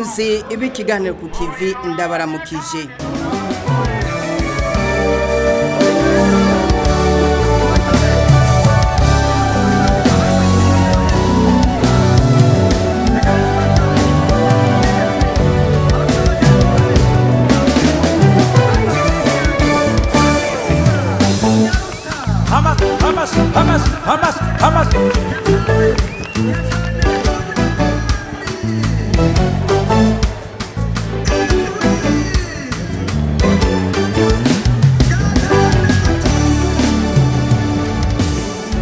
Bakunzi b'ikiganiro ku kivi, ndabaramukije. Hamas, Hamas, Hamas, Hamas, Hamas.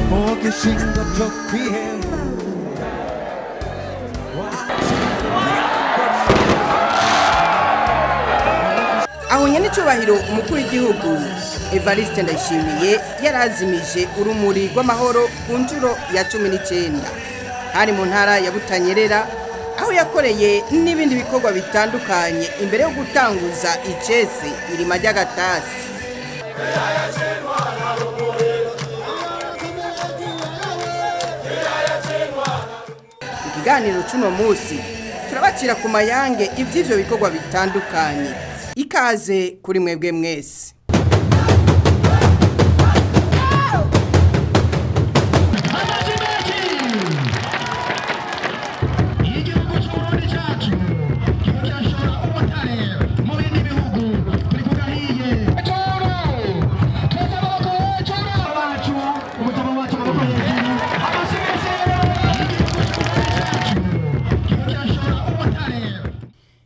모기신 것도 귀해. Aho nyenicubahiro umukuru w'igihugu Evariste Ndayishimiye yarazimije urumuri rw'amahoro ku nshuro ya 19, hari mu ntara ya Butanyerera, aho yakoreye n'ibindi bikorwa bitandukanye imbere yo gutanguza icese irima ry'agatasi. Mu kiganiro c'uno munsi turabacira ku mayange ivy'ivyo bikorwa bitandukanye. Ikaze kuri mwebwe mwese. Igihugu cy'Uburundi cyacu kiba kirashora ubutare mu bindi bihugu. Turi kugahiye coro twese, amaboko coro wacu, umutama wacu, amaboko hejuru, amasigasero. Igihugu cy'Uburundi cyacu kiba kirashora ubutare.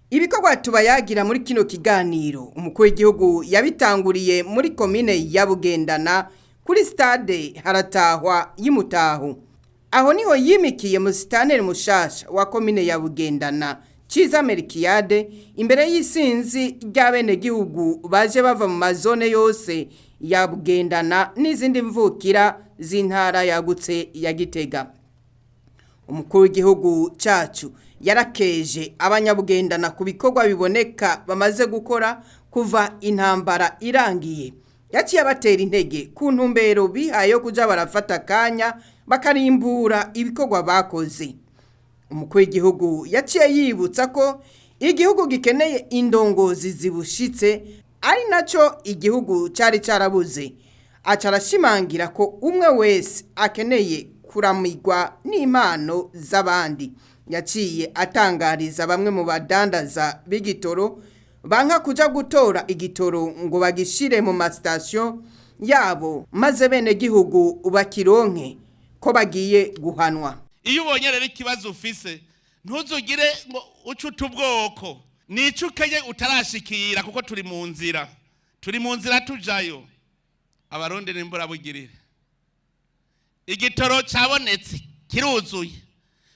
Ibikorwa tubayagira muri kino kiganiro, umukuru w'igihugu yabitanguriye muri komine ya Bugendana, kuri stade Haratahwa y'Imutaho. Aho niho yimikiye musitaneri mushasha wa komine ya Bugendana, Ciza Merikiyade, imbere y'isinzi ry'abenegihugu baje bava mu mazone yose ya Bugendana n'izindi mvukira z'intara yagutse ya Gitega. Umukuru w'igihugu cyacu yarakeje abanyabugendana ku bikorwa biboneka bamaze gukora kuva intambara irangiye. Yaciye abatera intege ku ntumbero bihaye yo kuja barafata akanya bakarimbura ibikorwa bakoze. Umukuru w'igihugu yaciye yibutsa ko igihugu gikeneye indongozi zibushitse, ari naco igihugu cari carabuze. Aca arashimangira ko umwe wese akeneye kuramigwa n'impano z'abandi. Yaciye atangariza bamwe mu badandaza b'igitoro banka kuja gutora igitoro ngo bagishire mu masitasiyo yabo maze bene gihugu bakironke, ko bagiye guhanwa. Iyo ubonye rero ikibazo ufise, ntuzugire ngo uce uta ubwoko nico ukenye utarashikira, kuko turi mu nzira, turi mu nzira tujayo. Abarundi n'imburabugirire, igitoro cabonetse, kiruzuye.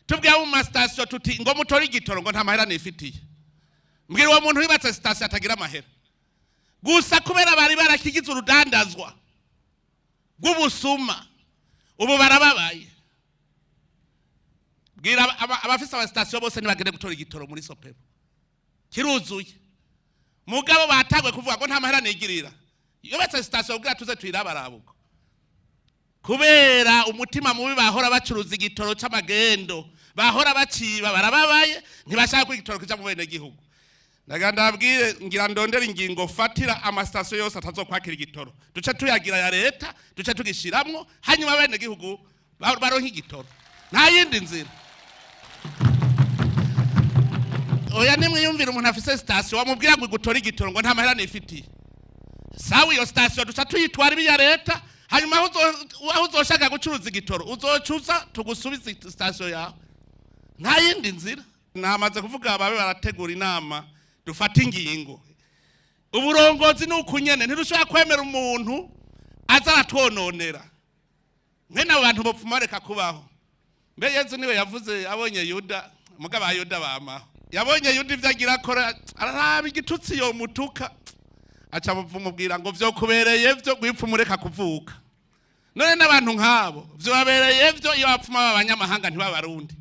Tubwira mu masitasiyo tuti ngo mutore igitoro, ngo nta mahera nifitiye. Mbwira uwo muntu yubatse sitasiyo atagira amahera gusa kubera bari barakigize urudandazwa rw'ubusuma. Ubu barababaye. Bwira abafise amasitasiyo bose ntibagende gutora igitoro muri Sopebu, kiruzuye. Mugabo batagwe kuvuga ngo nta mahera nigirira, yubatse sitasiyo kugira tuze tuyirabarabuko. Kubera umutima mubi bahora bacuruza igitoro c'amagendo, bahora baciba, barababaye, ntibashaka ko igitoro kija mu bene gihugu. Ndagira ndabwire, ngira ndondera ingingo fatira amasitasiyo yose atazokwakira igitoro, duce tuyagira ya leta, duce tugishiramwo, hanyuma bene gihugu baronke igitoro. Nta yindi nzira. Oya, nimwiyumvira umuntu afise sitasiyo wamubwira ngo gutore igitoro, ngo nta mahera nifitiye. Sawa, iyo sitasiyo duca tuyitwara ibi ya leta, hanyuma aho uzoshaka gucuruza igitoro uzocuza tugusubize sitasiyo yawe. Nta yindi nzira. Namaze kuvuga, babe barategura inama dufate ingingo. Uburongozi ni ukunyene, ntidushobora kwemera umuntu aza aratwononera. Mwene abo bantu bopfuma bareka kubaho. Mbe Yezu niwe yavuze abonye Yuda, mugabo Yuda bamaho, yabonye Yuda ivyo agira akora, araraba igitutsi yomutuka, aca mubwira ngo vyokubereye vyo gwipfa umureka kuvuka. None n'abantu nk'abo vyobabereye vyo iyo bapfuma baba abanyamahanga ntibabarundi.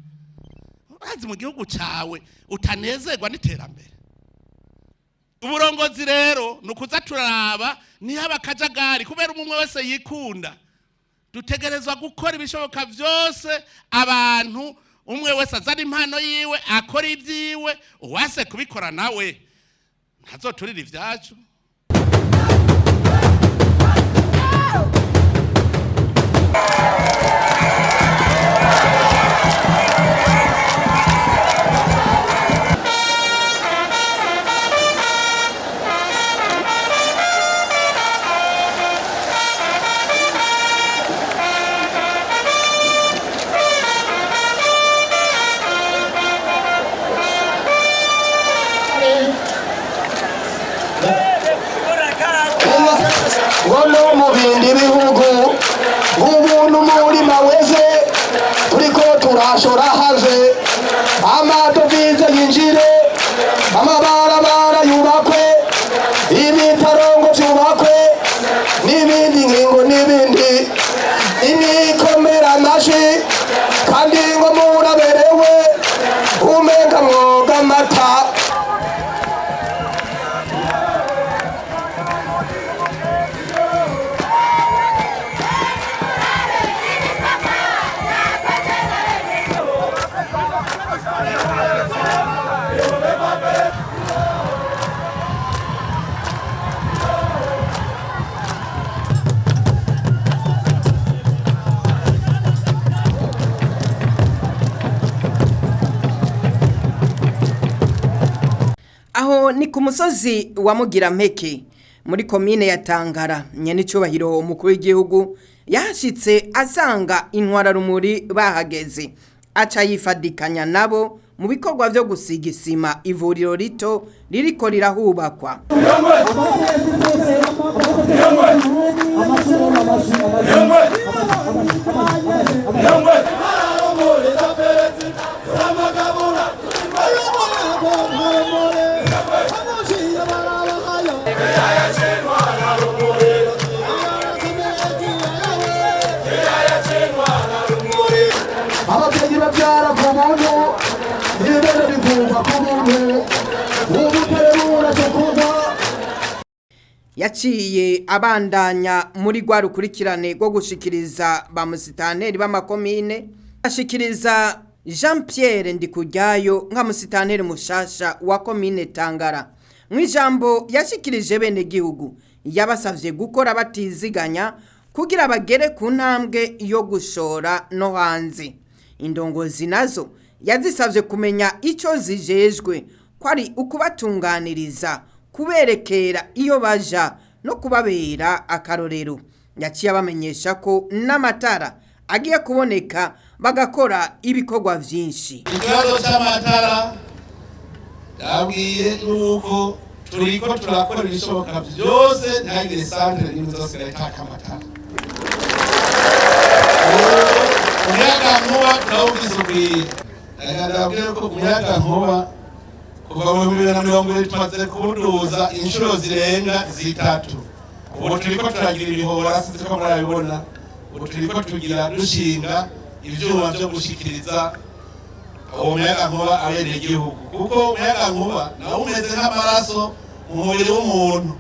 Urazi mu gihugu cawe utanezerwa n'iterambere. Uburongozi rero ni ukuza turaraba ntihaba akajagari kubera umwe wese yikunda. Dutegerezwa gukora ibishoboka byose abantu Umwe wese azana impano yiwe, akora ibyiwe, uwase kubikora nawe ntazoturira ibyacu. Ngo no mu bindi bihugu ubuntu umurima weze, turiko turashora hanze, amadovize yinjire, amabarabara yubakwe, ibitaro ngo vyubakwe, n'ibindi ngingo n'ibindi, imikomera amashi, kandi ngo muraberewe, umenga mwoga amata. Aho ni ku musozi wa Mugirampeke muri komine ya Tangara. Nyenicubahiro umukuru w'igihugu yahashitse asanga intwararumuri bahageze, aca yifadikanya nabo mu bikorwa vyo gusiga isima ivuriro rito ririko rirahubakwa. Ababyeyi babyara ku buntu, ibibero bivugwa ku buntu, ubutare buracukurwa. Yaciye abandanya muri rwa rukurikirane rwo gushikiriza ba musitaneri b'amakomine, ashikiriza Jean Pierre Ndikujyayo nka musitaneri mushasha wa komine Tangara. Mu ijambo yashikirije bene gihugu, yabasavye gukora batiziganya kugira bagere ku ntambwe yo gushora no hanze. Indongozi nazo yazisavye kumenya ico zijejwe, ko ari ukubatunganiriza, kuberekera iyo baja no kubabera akarorero. Yaciye abamenyesha ko n'amatara agiye kuboneka, bagakora ibikorwa vyinshi. Ikibazo cy'amatara, ndabwiye yuko turiko turakora ibishoboka byose ntihagire santere n'imwe zose itaka amatara. Umuyagankuba turawufise ukwiye. Ndababwira ko umuyagankuba kuva mu 2020 tumaze kuwuduza inshuro zirenga zitatu. Ubu turiko turagira ibihora, sinzi ko murabibona. Ubu turiko tugira dushinga ivyuma vyo gushikiriza uwo muyagankuba abenegihugu, kuko umuyagankuba nawo umeze nk'amaraso mu mubiri w'umuntu.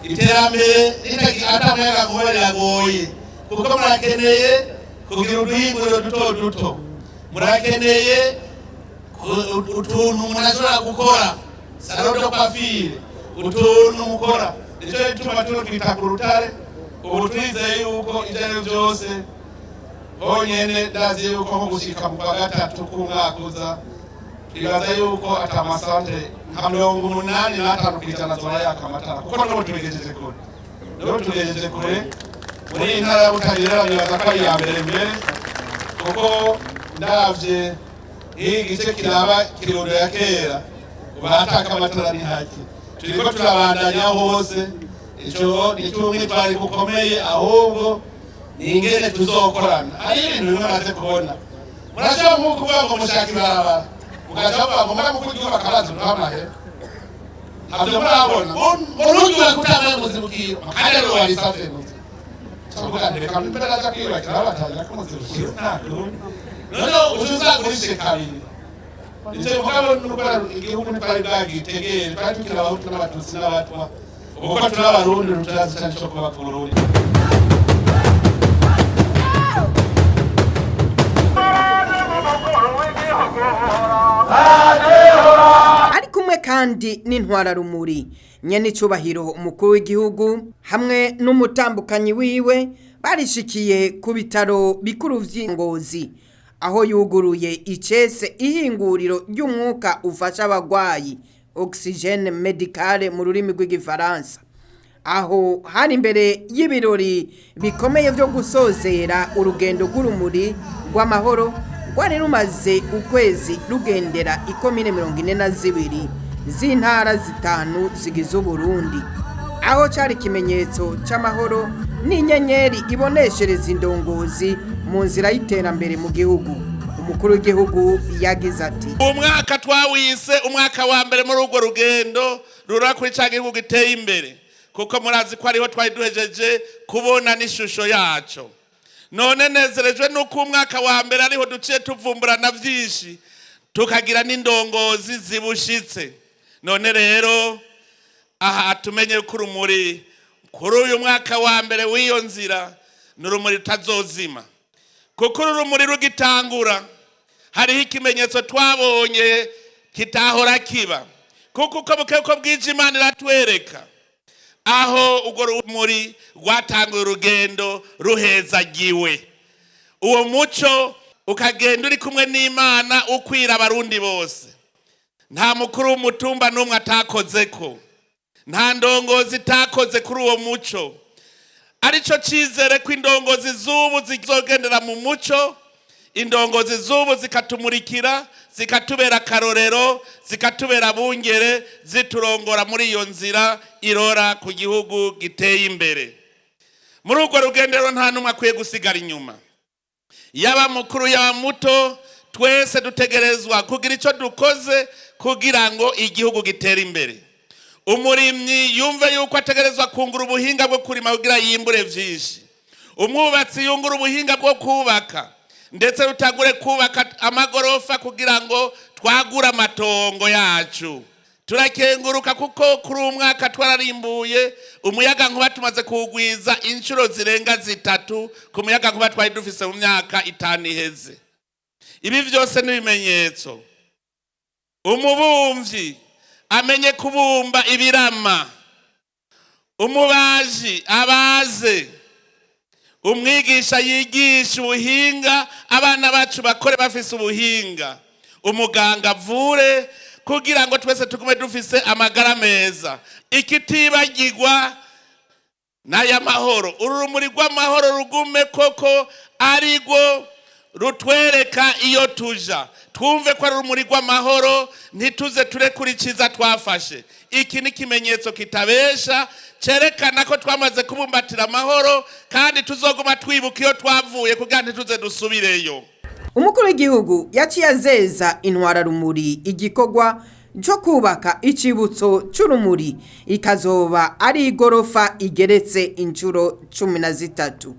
Iterambere ritagira ata muyagankuba riragoye, kuko murakeneye kugira uduhinguriro duto duto, murakeneye utuntu umuntu ashobora gukora, salon de coiffure, utuntu mukora. Nicyo gituma tuno twita ku rutare. Ubu turizeye yuko ibyo ari byo byose honyene, ndazi yuko nko gushika mu kwa gatatu k'umwaka uza, twibaza yuko ata masantere nka 85% zora yaka amatara, kuko n'ubu tubigejeje kure, n'ubu tubigejeje kure. Muri iyi ntara ya Butanyerera nibaza ko ari iya mbere mbere, kuko ndavye nk'iyi gice kiraba Kirundo ya kera, ubu ahataka amatara ni hake. Turiko turabandanya hose. Ico ni cy'umwitwariko ukomeye, ahubwo ni ingene tuzokorana. Hari ibintu bimwe maze kubona, murashobora nko kuvuga ngo mushaka ibarabara, mugaca muvuga ngo mura mukuru w'igihugu akaraza uduha amahera. Ntabyo murabona ngo ntugiwe kutanga muzibukiro, kandi rero wabisavye gusa. Cavuga nti reka mbere aja kwiyubakira, batangira kumuzibukiro, nta kundi noneho uca uzagurishe kabiri. Ivyo mugabo nuko igihugu ntitwari bwagitegere, twari tukiri abahutu n'abatutsi n'abatwa. Ubu ko turi abarundi, turazi cane ico kubaka Uburundi. Umukuru w'igihugu. Ari kumwe kandi n'intwararumuri nyenicubahiro umukuru w'igihugu hamwe n'umutambukanyi wiwe barishikiye ku bitaro bikuru vy'Ingozi, aho yuguruye icese ihinguriro ry'umwuka ufasha abagwayi, oxygene medicale mu rurimi rw'igifaransa. Aho hari imbere y'ibirori bikomeye vyo gusozera urugendo rw'urumuri rw'amahoro rwari rumaze ukwezi rugendera ikomine 42 z'intara zitanu zigize Uburundi, aho cari ikimenyetso c'amahoro n'inyenyeri iboneshereza indongozi mu nzira y'iterambere mu gihugu. Umukuru w'igihugu yagize ati: Umwaka twawise umwaka wa mbere muri urwo rugendo rura kuri ca gihugu giteye imbere, kuko murazi ko ariho twari duhejeje kubona n'ishusho yaco. None nezerejwe nuko umwaka wa mbere ariho duciye tuvumburana vyinshi, tukagira n'indongozi zibushitse. None rero aha tumenye ko urumuri kuri uyu mwaka wa mbere w'iyo nzira ni urumuri rutazozima, kuko uru rumuri rugitangura hariho ikimenyetso twabonye kitahora kiba, kuko uko bukeye uko bwije Imana iratwereka aho urwo rumuri rwatanguye urugendo ruhezagiwe, uwo muco ukagenda uri kumwe n'Imana ukwira abarundi bose. Nta mukuru w'umutumba n'umwe atakozeko, nta ndongozi itakoze kuri uwo muco. Arico cizere ko indongozi z'ubu zizogendera mu muco, indongozi z'ubu zikatumurikira, zikatubera akarorero, zikatubera abungere, ziturongora muri iyo nzira irora ku gihugu giteye imbere. Muri urwo rugendero nta n'umwe akwiye gusigara inyuma, yaba mukuru yaba muto, twese dutegerezwa kugira ico dukoze kugira ngo igihugu gitere imbere. Umurimyi yumve yuko ategerezwa kungura ubuhinga bwo kurima kugira yimbure vyinshi, umwubatsi yungura ubuhinga bwo kubaka, ndetse rutagure kubaka amagorofa kugira ngo twagure amatongo yacu. Turakenguruka kuko kuri uyu mwaka twararimbuye umuyaga nkuba, tumaze kuwugwiza inshuro zirenga 3 ku muyaga nkuba twari dufise mu myaka 5 iheze. Ibi vyose n'ibimenyetso. Umubumvyi amenye kubumba ibirama, umubaji abaze, umwigisha yigisha ubuhinga, abana bacu bakore bafise ubuhinga, umuganga avure, kugira ngo twese tugume dufise amagara meza. Ikitibagirwa n'ay'amahoro, uru rumuri rw'amahoro rugume koko arirwo rutwereka iyo tuja, twumve ko ari urumuri rw'amahoro, ntituze turekure iciza twafashe. Iki ni ikimenyetso kitabesha cerekana ko twamaze kubumbatira amahoro, kandi tuzoguma twibuka iyo twavuye kugira ntituze dusubireyo. Umukuru w'igihugu yaciye azeza intwararumuri igikorwa cyo kubaka icibutso c'urumuri, ikazoba ari igorofa igeretse inshuro 13.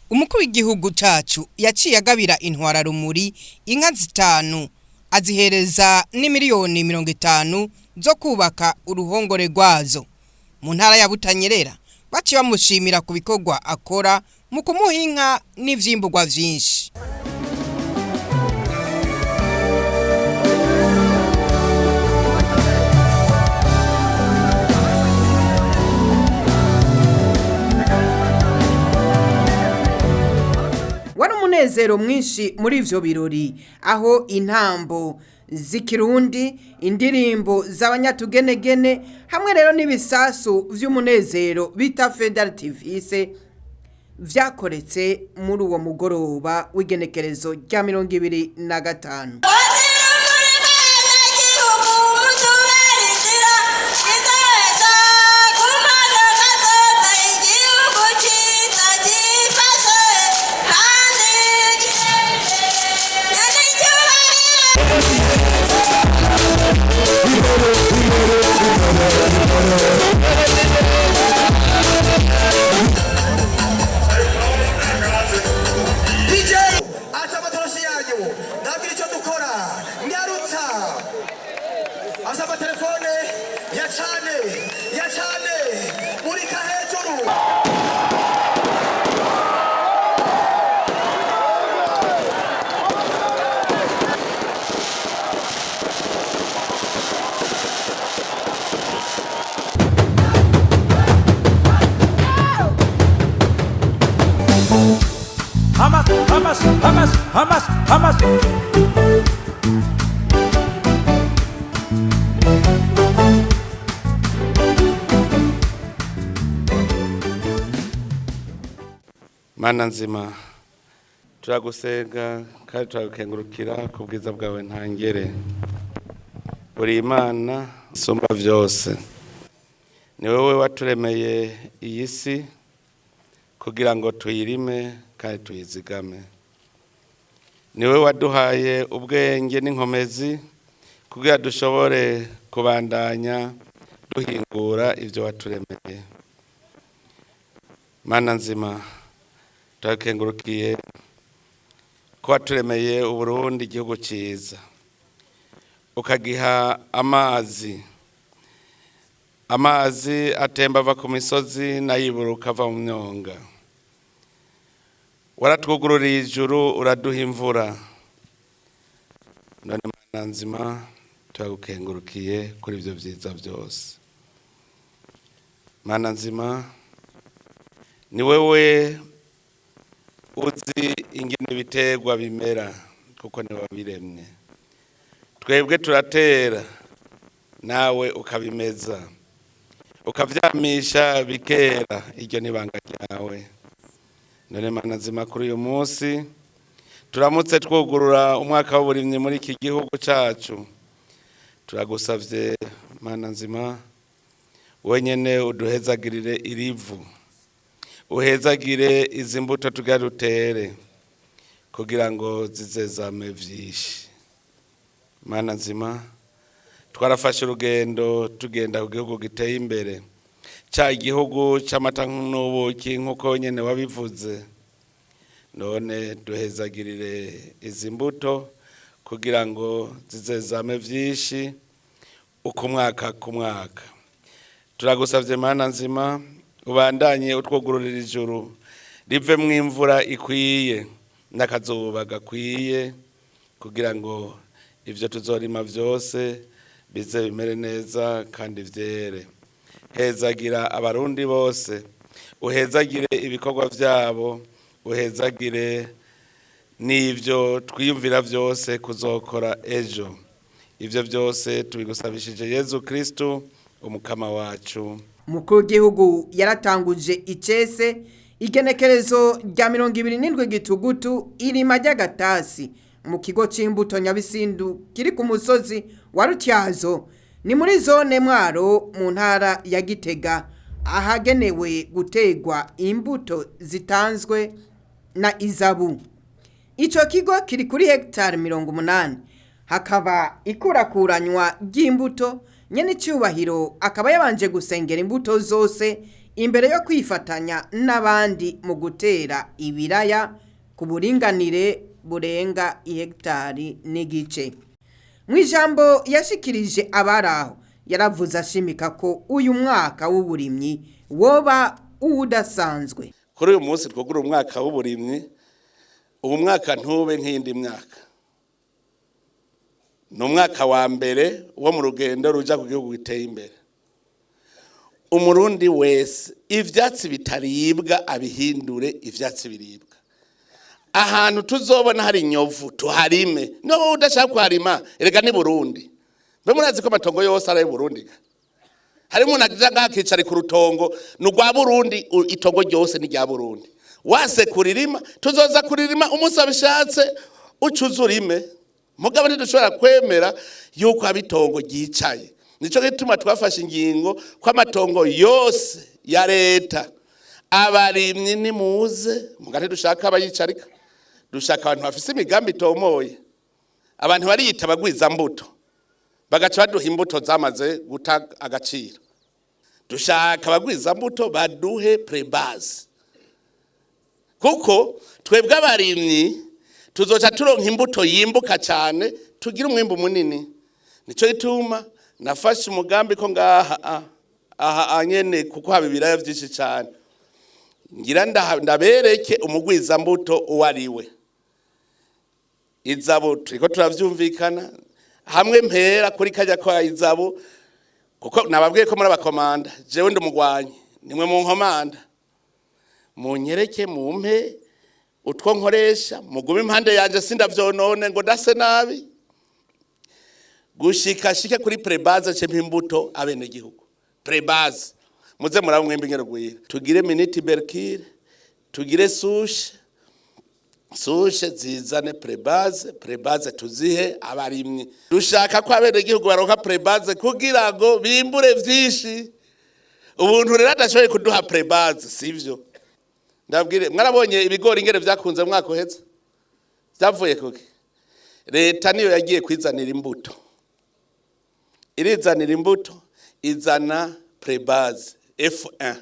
Umukuru w'igihugu cacu yaciye agabira intwararumuri inka 5, azihereza n'imiliyoni 50 zo kubaka uruhongore rwazo mu ntara ya Butanyerera. Baciye bamushimira ku bikorwa akora mu kumuha inka n'ivyimbugwa vyinshi. Wari umunezero mwinshi muri ivyo birori, aho intambo z'ikirundi, indirimbo z'abanyatugenegene hamwe rero n'ibisasu vy'umunezero bita federativice vyakoretse muri uwo mugoroba w'igenekerezo rya 25. DJ ata amatoroshi yanyu nabwira icyo dukora. amashi amashi amashi amashi amashi. Mana nzima, turagusenga kandi turagukengurukira ku bwiza bwawe ntangere. Uri Imana isumba byose, ni wowe waturemeye iyi si kugira ngo tuyirime kandi tuyizigame. Ni wowe waduhaye ubwenge n'inkomezi kugira dushobore kubandanya duhingura ibyo waturemeye. Mana nzima, turakengurukiye ko waturemeye Uburundi, igihugu cyiza, ukagiha amazi. Amazi atemba ava ku misozi n'ayiburuka ava mu myonga. Waratwugururiye ijuru, uraduha imvura. None Mana nzima, turagukengurukiye kuri ibyo byiza byose. Mana nzima, ni wewe uzi ingene ibiterwa bimera, kuko ni wabiremye. Twebwe turatera, nawe ukabimeza, ukavyamisha bikera. Iryo ni ibanga ryawe. None Mana nzima, kuri uyu munsi turamutse twugurura umwaka w'uburimyi muri iki gihugu cacu, turagusavye Mana nzima, wenyene uduhezagirire irivu, uhezagire izi mbuto tugira dutere kugira ngo zizezame vyinshi. Mana nzima, twarafashe urugendo tugenda ku gihugu giteye imbere, ca igihugu c'amata n'ubuki, nk'uko nyene wabivuze. None duhezagirire izi mbuto kugira ngo zizezame vyinshi uko mwaka ku mwaka. Turagusavye Mana nzima, ubandanye utwugururira ijuru rivemwo imvura ikwiye n'akazuba gakwiye, kugira ngo ivyo tuzorima vyose bize bimere neza kandi vyere. Hezagira Abarundi bose, uhezagire ibikorwa vyabo, uhezagire n'ivyo twiyumvira vyose kuzokora ejo. Ivyo byose tubigusabishije Yezu Kristu umukama wacu. Umukuru w'igihugu yaratanguje icese igenekerezo rya 27 Gitugutu irima ry'agatasi mu kigo c'imbuto Nyabisindu kiri ku musozi wa Rutyazo, ni muri zone Mwaro mu ntara ya Gitega, ahagenewe gutegwa imbuto zitanzwe na Izabu. Ico kigo kiri kuri hegitari 80, hakaba ikurakuranywa ry'imbuto. Nyene icyubahiro akaba yabanje gusengera imbuto zose imbere yo kwifatanya n'abandi mu gutera ibiraya ku buringanire burenga ihegitari n'igice. Mu ijambo yashikirije abari aho, yaravuze ashimika ko uyu mwaka w'uburimyi woba uwudasanzwe. Kuri uyu munsi twugura umwaka w'uburimyi, ubu mwaka ntube nk'iyindi myaka. Ni umwaka wa mbere wo mu rugendo ruja ku gihugu giteye imbere. Umurundi wese ivyatsi bitaribwa abihindure ivyatsi biribwa. Ahantu tuzobona hari inyovu tuharime. No udashaka kuharima, erega ni Burundi. Mbe murazi ko amatongo yose ari Burundi? Hari umuntu aja ngaha akicara ku rutongo, ni urwa Burundi, itongo ryose ni rya Burundi. Wase kuririma, tuzoza kuririma umunsi wabishatse, ucuze urime. Mugabo ntidushobora kwemera yuko haba itongo ryicaye. Nico gituma twafashe ingingo ko amatongo yose ya leta, abarimyi nimuze. Muga ntidushaka abayicarika, dushaka abantu bafise imigambi itomoye. Abantu bariyita abagwizambuto, bagaca baduha imbuto zamaze guta agaciro. Dushaka abagwizambuto baduhe prebase, kuko twebwe abarimyi tuzoca turonka imbuto yimbuka cyane, tugira umwimbu munini. Nico gituma nafashe umugambi ko ngaha aha nyene, kuko haba ibiraya vyinshi cyane, ngira ndabereke umugwizambuto uwo ari we. Izabu turiko turavyumvikana hamwe, mpera kuri kajya kwa Izabu, kuko nababwiye ko muri abakomanda, jewe ndi umugwanyi, nimwe mu nkomanda. Munyereke, mumpe Utwo nkoresha mugume impande yanje, sindavyonone ngo ndase nabi gushika shike kuri pré-base, ce imbuto abene gihugu. Pré-base muze muraba mwembe ingero gwira, tugire mini-tubercule, tugire souche, souche zizane pré-base, pré-base tuzihe abarimyi. Dushaka ko abene gihugu baronka pré-base kugira ngo bimbure vyinshi. Ubuntu rero adashoboye kuduha pré-base, sivyo? Ndabwire, mwarabonye ibigori ingere vyakunze mwaka uheze, vyavuye kuki? Leta niyo yagiye kwizanira imbuto, irizanira imbuto, izana pré-base F1.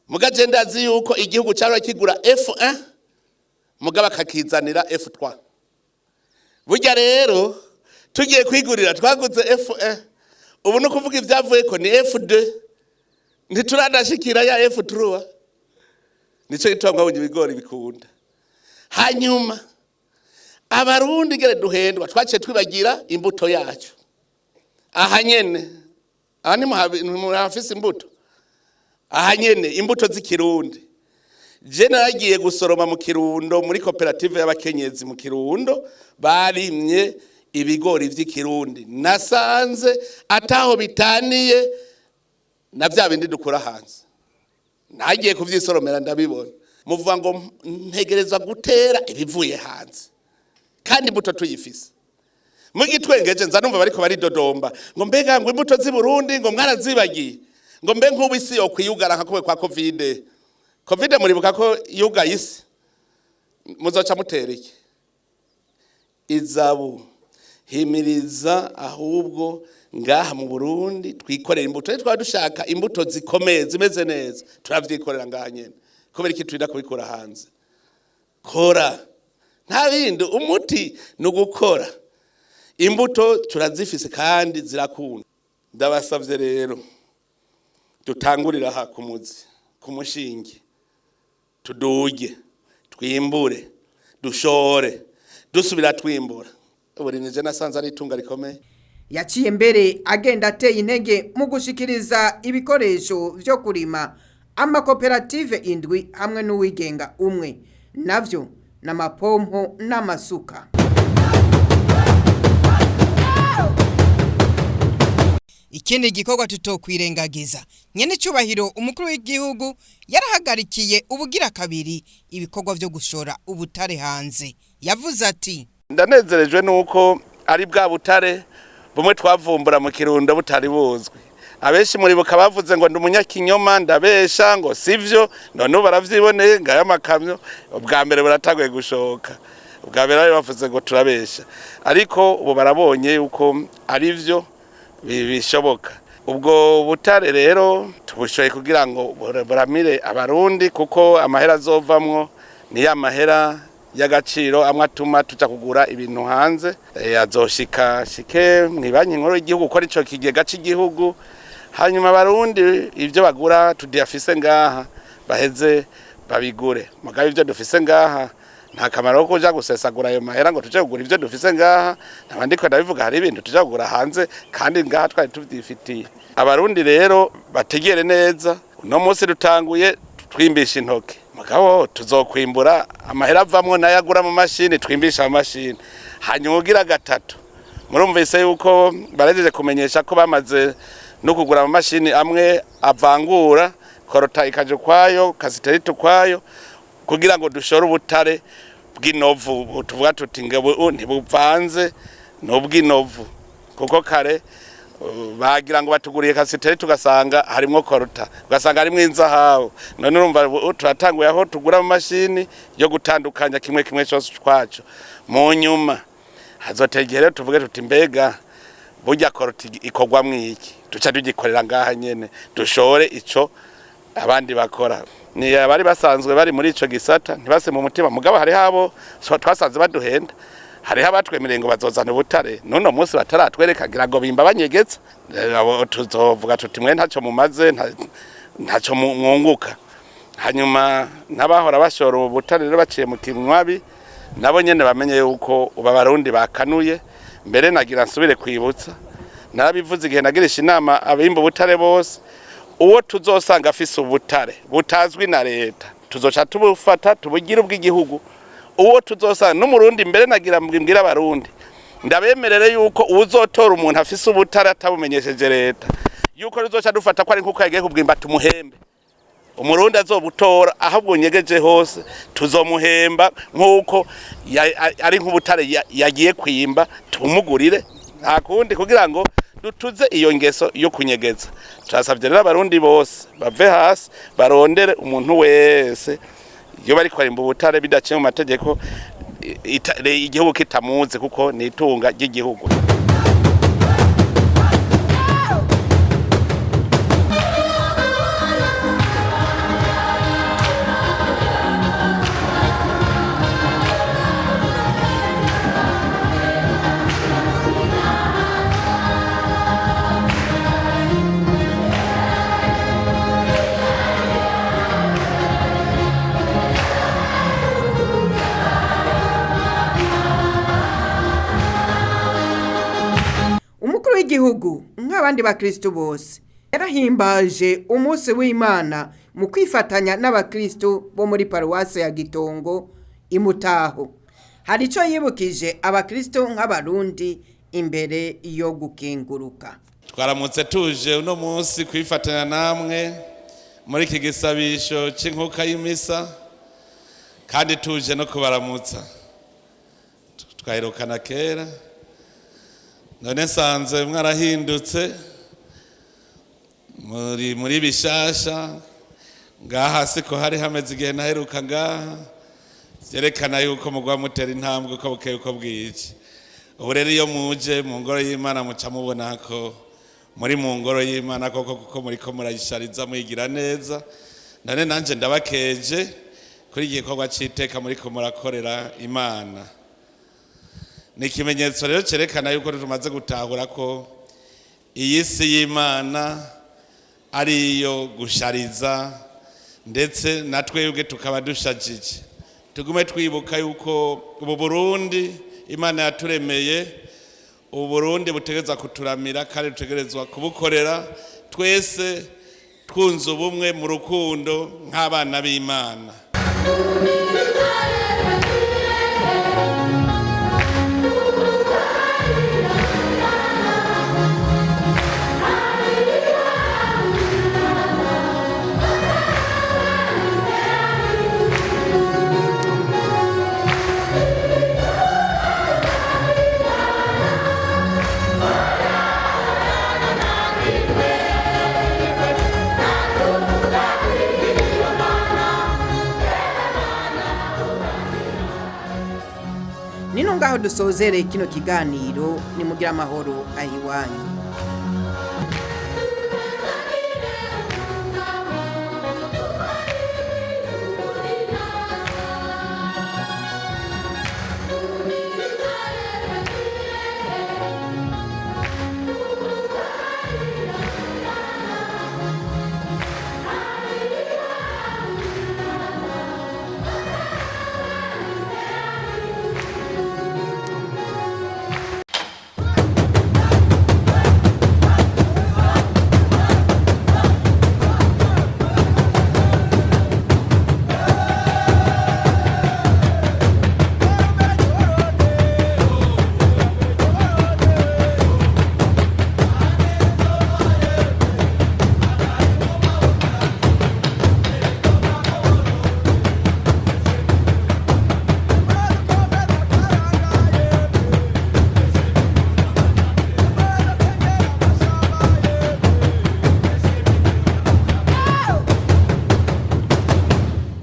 Mugaje ndazi yuko igihugu cyaro kigura F1, mugaba akakizanira F3. Burya rero tugiye kwigurira, twaguze F1, ubu no kuvuga ibyavuye ko ni F2, ntituranashikira ya F3. Nico gituma mwabonye ibigori bikunda. Hanyuma Abarundi ngere duhendwa, twaciye twibagira imbuto yacu. Aha nyene, aha ni muhafise imbuto, aha nyene imbuto z'Ikirundi. Je naragiye gusoroma mu Kirundo, muri koperative y'abakenyezi mu Kirundo, barimye ibigori vy'Ikirundi. Nasanze ataho bitaniye na vya bindi dukura hanze. Nagiye kuvyisoromera ndabibona. Muvuga ngo ntegerezwa gutera ibivuye hanze kandi imbuto tuyifise. Mugitwengeje nza numva bariko baridodomba ngo mbega ngo imbuto z'i Burundi ngo mwarazibagiye, ngo mbe nk'ubu isi yo kwiyugara nka kwa Covid. Covid muribuka ko yugaye isi, muzoca mutera iki? Izabu himiriza ahubwo ngaha mu Burundi twikorera imbuto. Twaba dushaka imbuto zikomeye zimeze neza, turavyikorera ngaha nyene. Kubera iki turinda kubikura hanze? Kora, nta bindi, umuti ni ugukora. Imbuto turazifise kandi zirakunda. Ndabasavye rero, dutangurira aha ku muzi, ku mushinge, tuduge, twimbure, dushore, dusubira twimbura. Uburimyi je nasanze ari itunga rikomeye. Yaciye mbere agenda ateye intege mu gushikiriza ibikoresho vyo kurima amakoperative 7 hamwe n'uwigenga umwe, navyo n'amapompo n'amasuka. Ikindi gikorwa tutokwirengagiza, nyene icubahiro umukuru w'igihugu yarahagarikiye ubugira kabiri ibikorwa vyo gushora ubutare hanze. Yavuze ati: Ndanezerejwe nuko ari bwa butare bumwe twavumbura mu Kirundo butari buzwi. Abenshi muribuka bavuze ngo ndi umunyakinyoma, ndabesha, ngo sivyo. None ubu baravyiboneye, ngaya amakamyo, ubwa mbere buratanguye gushoka. Ubwa mbere bari bavuze ngo turabesha, ariko ubu barabonye yuko ari vyo bishoboka. Ubwo butare rero tubushoye kugira ngo buramire Abarundi, kuko amahera azovamwo ni ya mahera y'agaciro amwe atuma tuja kugura ibintu hanze. Azoshika shike mw'ibanki nkuru y'igihugu, ko arico kigega c'igihugu. Hanyuma Abarundi ivyo bagura tudiyafise ngaha baheze babigure. Mugabo ivyo dufise ngaha, nta kamaro ko kuja gusesagura ayo mahera ngo tuje kugura ivyo dufise ngaha. Nkaba ndiko ndabivuga, hari ibintu tuja kugura hanze kandi ngaha twari tuvyifitiye. Abarundi rero bategere neza, uno munsi dutanguye twimbisha intoke, mugabo tuzokwimbura, amahera avamwo nayo agura mu mashini, twimbisha amashini. Hanyuma ugira gatatu, murumvise yuko barejeje kumenyesha ko bamaze no kugura amamashini amwe avangura coltan ikaja ukwayo, cassitérite ukwayo, kugira ngo dushore ubutare bw'inovu. Tuvuga tuti ngo ntibuvanze n'ubw'inovu, kuko kare bagira ngo batuguriye cassitérite tugasanga harimwo coltan, ugasanga harimwo inzahabu. None urumva turatanguye aho tugura amamashini yo gutandukanya kimwe kimwe cyose twaco. Mu nyuma hazotegere tuvuge tuti mbega burya coltan ikorwamwo iki? Duca tugikorera ngaha nyene, dushore ico abandi bakora. Ni abari basanzwe bari muri ico gisata ntibase mu mutima, mugabo hariho abo twasanze baduhenda. Hariho abatwemereye ngo bazozana ubutare, n'uno munsi bataratwereka, ngira ngo bimba banyegetse. Abo tuzovuga tuti mwe ntacyo mumaze, ntacyo mwunguka. Hanyuma n'abahora bashora ubu butare rero baciye mu kimwabi, nabo nyene bamenye yuko ubu Abarundi bakanuye. Mbere nagira nsubire kwibutsa, narabivuze igihe nagirisha inama abimba ubutare bose, uwo tuzosanga afise ubutare butazwi na leta. Tuzoca tubufata tubugire ubw'igihugu. Uwo tuzosanga n'umurundi mbere, nagira mbwira abarundi, ndabemerere yuko uwuzotora umuntu afise ubutare atabumenyesheje leta, yuko ruzoca dufata ko ari nkuko yagiye kubwimba, tumuhembe. Umurundi azobutora aho bwunyegeje hose, tuzomuhemba nk'uko ari nk'ubutare yagiye kwimba, tumugurire, nta kundi, kugira ngo dutuze iyo ngeso yo kunyegeza. Turasabye rero abarundi bose bave hasi barondere umuntu wese iyo bariko barimba ubutare bidaciye mu mategeko, igihugu kitamuzi, kuko ni itunga ry'igihugu. Umukuru w'igihugu nk'abandi bakristu bose yarahimbaje umunsi w'Imana mu kwifatanya n'abakristu bo muri paruwasi ya Gitongo imutaho. Hari icyo yibukije abakristu nk'abarundi imbere yo gukenguruka. Twaramutse tuje uno munsi kwifatanya namwe muri iki gisabisho cy'inkuka y'imisa, kandi tuje no kubaramutsa. Twaherukana kera, none nsanze mwarahindutse, muri bishasha. Ngaha siko hari hameze igihe naheruka ngaha. Byerekana yuko mugwa mutera intambwe uko bukeye uko bwije. Ubu rero iyo muje mu ngoro y'Imana, muca mubona ko muri mu ngoro y'Imana koko, kuko muriko murayishariza, muyigira neza. None nanje ndabakeje kuri iki gikorwa c'iteka muriko murakorera Imana. Ni ikimenyetso rero cyerekana yuko tumaze gutahura ko iyi si y'Imana ari iyo gushariza, ndetse na twebwe tukaba dushajije. Tugume twibuka yuko ubu Burundi Imana yaturemeye, ubu Burundi butegerezwa kuturamira, kandi dutegerezwa kubukorera twese twunze ubumwe mu rukundo nk'abana b'Imana. Nino ngaho dusozereye kino kiganiro. Nimugire amahoro ahiwanyu.